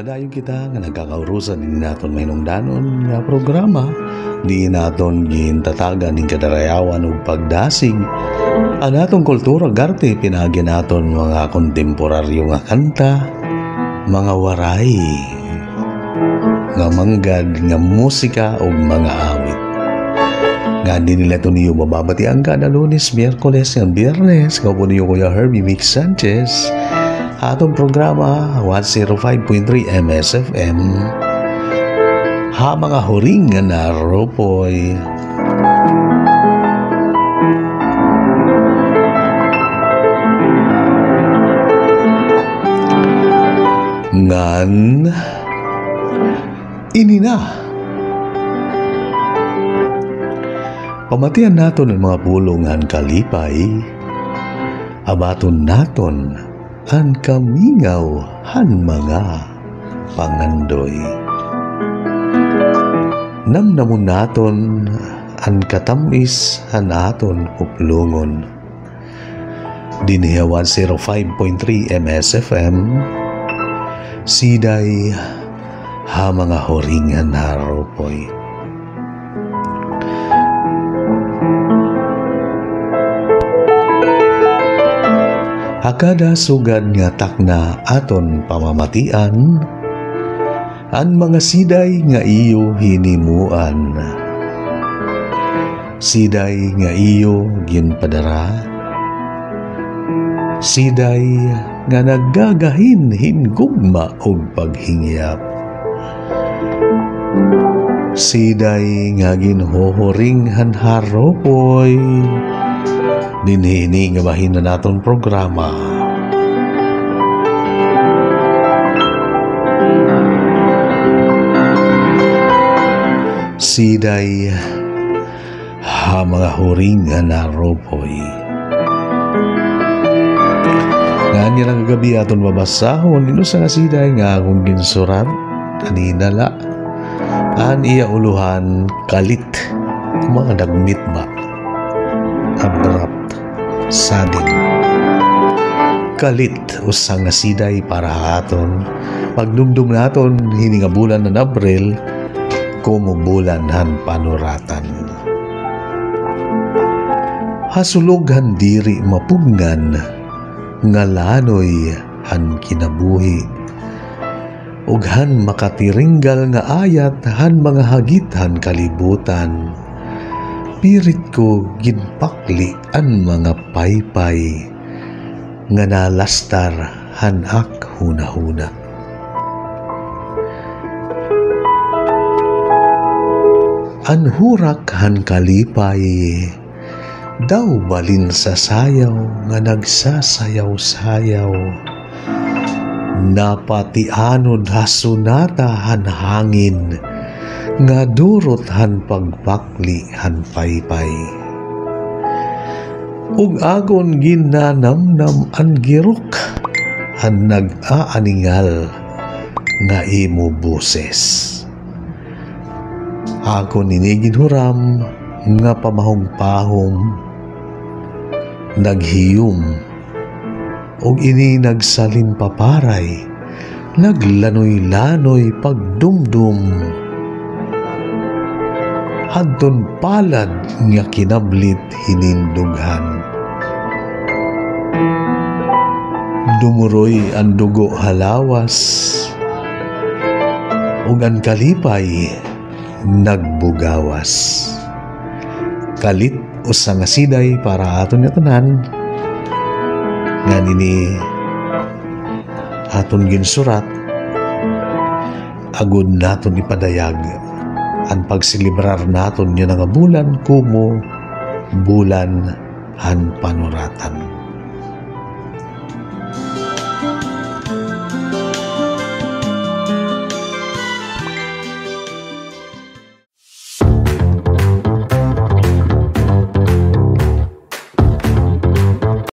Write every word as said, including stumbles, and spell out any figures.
Dayon kita nga nagkakaurusan ini naton mahinungdanon nga programa, diin naton gintatagan hin kadarayawan ug pagdasig an aton kultura ug arte pinaagi han aton mga kontemporaryo nga kanta, mga waray, nga manggad nga musika ug mga awit. Nga dinhi la ito niyo mababatian kada Lunes, Miyerkules, ngan Biyernes. Ako po niyo Kuya Herbie Mix Sanchez. Aton programa, one zero five point three M S F M. Ha mga huring nga narupoy. Ngan ini na. Pamatian naton an mga pulong han kalipay. Abaton naton an kamingaw han mga pangandoy. Namnamon naton an katam-is han aton puplongon. Dinhi ha one zero five point three M S F M, Siday ha mga huring han harupoy. Ha kada sugad nga takna aton pamamatian, an mga siday nga iyo hinimuan. Siday nga iyo ginpadara. Siday nga nagagahin hin gugma ug paghingyap. Siday nga ginhuhuring han harupoy. Dinhi ini nga bahin han aton programa. Siday ha mga huring nga narupoy. Ngan yana nga gab-i aton babasahon an usa nga siday nga akon ginsurat, kanina la. An iya ulohan, kalit. Mga dagmit ba? Abrupt. Sudden. Kalit, usa nga siday para ha aton. Pagdumdom naton, hini nga bulan han Abril, komo bulan han panuratan. Ha sulog han diri mapugngan nga lanoy han kinabuhi, ug han makatiringgal nga ayat han mga hagit han kalibutan, pirit ko ginpakli an mga paypay nga nalastar han ak hunahuna. An hurak han kalipay daw balin sa sayaw nga nagsasayaw-sayaw. Napatianod ha sunata han hangin nga durot han pagpakli han paypay. Ug akon ginnanamnam an girok han nag-aaningal nga imo boses. Akon ini ginhuram nga pamahom-pahom, naghiyom, ug ini nagsalimpaparay, naglanoy-lanoy pagdumdom. Hadton palad nga kinablit hinin dughan. Dumuroy an dugo ha lawas, ug an kalipay nagbugawas. Kalit, usa nga siday para aton ngatanan. Ngan ini aton ginsurat, agod naton ipadayag an pagselebrar naton yana nga bulan komo bulan han panuratan.